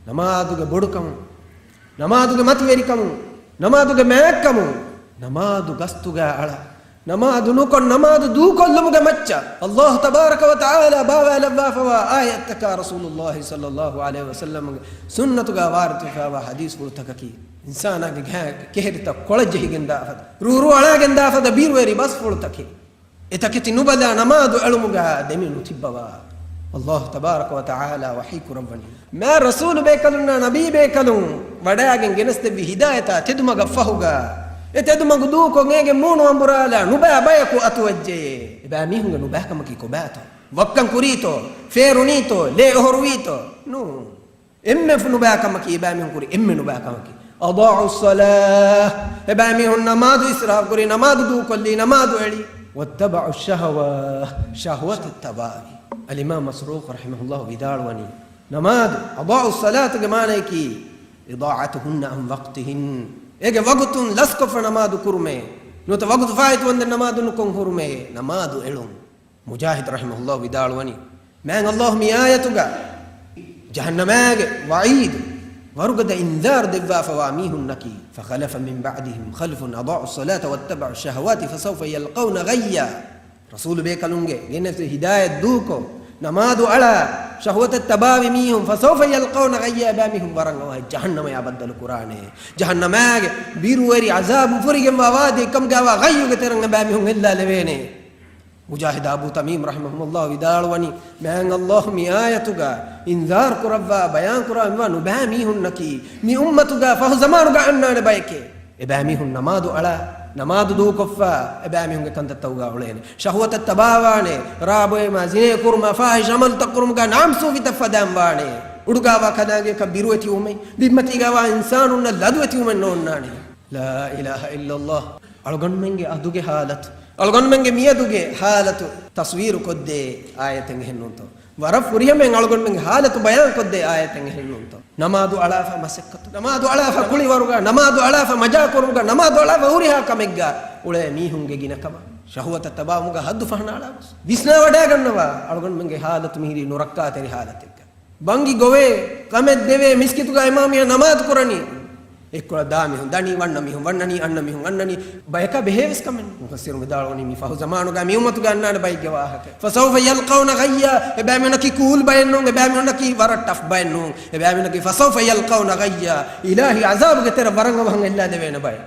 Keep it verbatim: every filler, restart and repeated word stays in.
ނަމާދުގެ ބޮޑުކަމުން، ނަމާދުގެ މަތިވެރިކަމުން، ނަމާދުގެ މާތްކަމުން، ނަމާދު ގަސްތުގަ އަޅާ، ނަމާދު ނުކޮށް، ނަމާދު ދޫކޮށްލުމުގެ މައްޗަށް އައްލާހު ތަބާރަކަ ވަ ތަޢާލާ ބާވާލައްވާފަވާ އާޔަތްތަކާ، ރަސޫލުއްލާހި ޞައްލައްލާހު ޢަލައިހި ވަސައްލަމްގެ ސުންނަތުގަ ވާރިދުވެފަވާ ޙަދީޘްފުޅުތަކަކީ، އިންސާނާގެ ގާ ކެހެރިތައް ކޮޅަށްޖެހިގެންދާފަދަ، ރޫރޫ އަޅާގެންދާފަދަ ބިރުވެރި ބަސްފުޅުތަކެއް. އެތަކެތި ނުބަލާ ނަމާދު އެޅުމުގަ ދެމި ނުތިއްބަވާ. އައްލާހު ތަބާރަކަ ވަ ތަޢާލާ ވަޙީ ކުރައްވަނީ، މާ ރަސޫލު ބޭކަލުންނާ ނަބީ ބޭކަލުން ވަޑައިގެން ގެނެސްދެއްވި ހިދާޔަތާ ތެދުމަގަށް ފަހުގަ، އެ ތެދުމަގު ދޫކޮށް އޭގެ މޫނު އަނބުރާލާ ނުބައި ބަޔަކު އަތުވެއްޖެޔޭ. އެބައިމީހުންގެ ނުބައިކަމަކީ ކޮބާތޯ؟ ވައްކަން ކުރީތޯ؟ ފޭރުނީތޯ؟ ލޭ އޮހޮރުވީތޯ؟ ނޫން. އެންމެ ނުބައިކަމަކީ އެބައިމީހުން ކުރި އެންމެ ނުބައިކަމަކީ. أضاعوا الصلاة. އެބައިމީހުން ނަމާދު އިސްރާފު ކުރި، ނަމާދު ދޫކޮށްލީ، ނަމާދު އެޅީ. واتبعوا الشهوات. ޝަހުވަތަށް ތަބާވި. އަލްއިމާމް މަސްރޫޤު ރަޙިމަހުﷲ ވިދާޅުވަނީ، ނަމާދު، أضاعوا الصلاة ގެ މާނަޔަކީ، إضاعتهن عن وقتهن. އޭގެ ވަގުތުން ލަސްކޮށްފަ ނަމާދު ކުރުމޭ. ނުވަތަ ވަގުތު ފާއިތުވަންދެން ނަމާދު ނުކޮށް ހުރުމޭ. ނަމާދު އެޅުން. މުޖާހިދު ރަޙިމަހުﷲ ވިދާޅުވަނީ، މާތް އައްލާހު މި އާޔަތުގަ ޖަހަންނަމާގެ ވަޢީދު، ވަރުގަދަ އިންޒާރު ދެއްވާފަވާ މީހުންނަކީ، فخلف من بعدهم خلف أضاعوا الصلاة واتبعوا الشهوات فسوف يلقون غيا. ރަސޫލު ބޭކަލުންގެ ގެނެސް ހިދާޔަތް ދޫކޮށް، ނަމާދު އަޅާ، ޝަހުވަތަށް ތަބާވި މީހުން، فسوف يلقون غيا، އެބައިމީހުން ވަރަށް އަވަހަށް ޖަހަންނަމަޔާ ބައްދަލު ކުރާނެ. ޖަހަންނަމާގެ ބިރުވެރި ޢަޒާބު އުފުރިގެންވާ ވާދީ ކަމުގައިވާ ޣައްޔުގެ ތެރަށް އެބައިމީހުން ހެއްލާލެވޭނެ. މުޖާހިދު އަބޫ ތަމީމް ރަޙިމަހުﷲ ވިދާޅުވަނީ، މާތް އައްލާހު މި އާޔަތުގަ އިންޒާރު ކުރައްވާ، ބަޔާން ކުރައްވާ ނުބައި މީހުންނަކީ، މި އުއްމަތުގަ ފަހު ޒަމާނުގަ އަންނާނެ ބައެކޭ. އެބައިމީހުން ނަމާދު އަޅާ، ނަމާދު ދޫކޮށްފަ، އެބައިމީހުންގެ ކަންތައްތަކުގަ އުޅޭނެ. ޝަހުވަތަށް ތަބާވާނެ، ރާ ބޮއެމާ، ޒިނޭ ކުރުމާ، ފާޙިޝް ޢަމަލުތައް ކުރުމުގަ ނާމްސޫފިތައް ފަދައިން ވާނެ. އުޑުގައިވާ ކަލާނގެއަކަށް ބިރުވެތިވުމެއް، ބިންމަތީގައިވާ އިންސާނުންނަށް ލަދުވެތިވުމެއް ނޯންނާނެ. لا إله إلا الله. އަޅުގަނޑުމެންގެ އަދުގެ ޙާލަތު، އަޅުގަނޑުމެންގެ މިއަދުގެ ޙާލަތު ތަޞްވީރު ކޮށްދޭ އާޔަތެއް އެހެންނޫންތޯ؟ ވަރަށް ފުރިހަމައިން އަޅުގަނޑުމެންގެ ޙާލަތު ބަޔާން ކޮށްދޭ އާޔަތެއް އެހެންނޫންތޯ؟ ނަމާދު އަޅާފަ މަސައްކަތު، ނަމާދު އަޅާފަ ކުޅިވަރުގަ، ނަމާދު އަޅާފަ މަޖާކުރުމުގަ، ނަމާދު އަޅާފަ ހުރިހާ ކަމެއްގަ އުޅޭ މީހުންގެ ގިނަކަމަށް، ޝަހުވަތަށް ތަބާވުމުގަ ޙައްދު ފަހަނައަޅާ ގޮސް. ވިސްނާވަޑައިގަންނަވާ، އަޅުގަނޑުމެންގެ ޙާލަތު މިހިރީ ނުރައްކާތެރި ޙާލަތެއްގަ. ބަންގި ގޮވޭ، ކަމެއް ދެވޭ، މިސްކިތުގަ އިމާމް މީހާ ނަމާދު ކުރަނީ. އެއްކޮޅަށް ދާ މީހުން ދަނީ، ވަންނަ މީހުން ވަންނަނީ، އަންނަ މީހުން އަންނަނީ. ބަޔަކަށް ބެހޭވެސް ކަމެއް ނޫން. މުފައްސިރުން ވިދާޅުވަނީ، މި ފަހު ޒަމާނުގަ މި އުއްމަތުގަ އަންނާނެ ބައެއްގެ ވާހަކަ. فسوف يلقون غيا، އެބައިމީހުންނަކީ ކޫލް ބައެއް ނޫން، އެބައިމީހުންނަކީ ވަރަށް ޓަފް ބައެއް ނޫން. އެބައިމީހުންނަކީ فسوف يلقون غيا، އިލާހީ ޢަޒާބުގެ ތެރަށް ވަރަށް އަވަހަށް އެއްލާ ދެވޭނެ ބައެއް.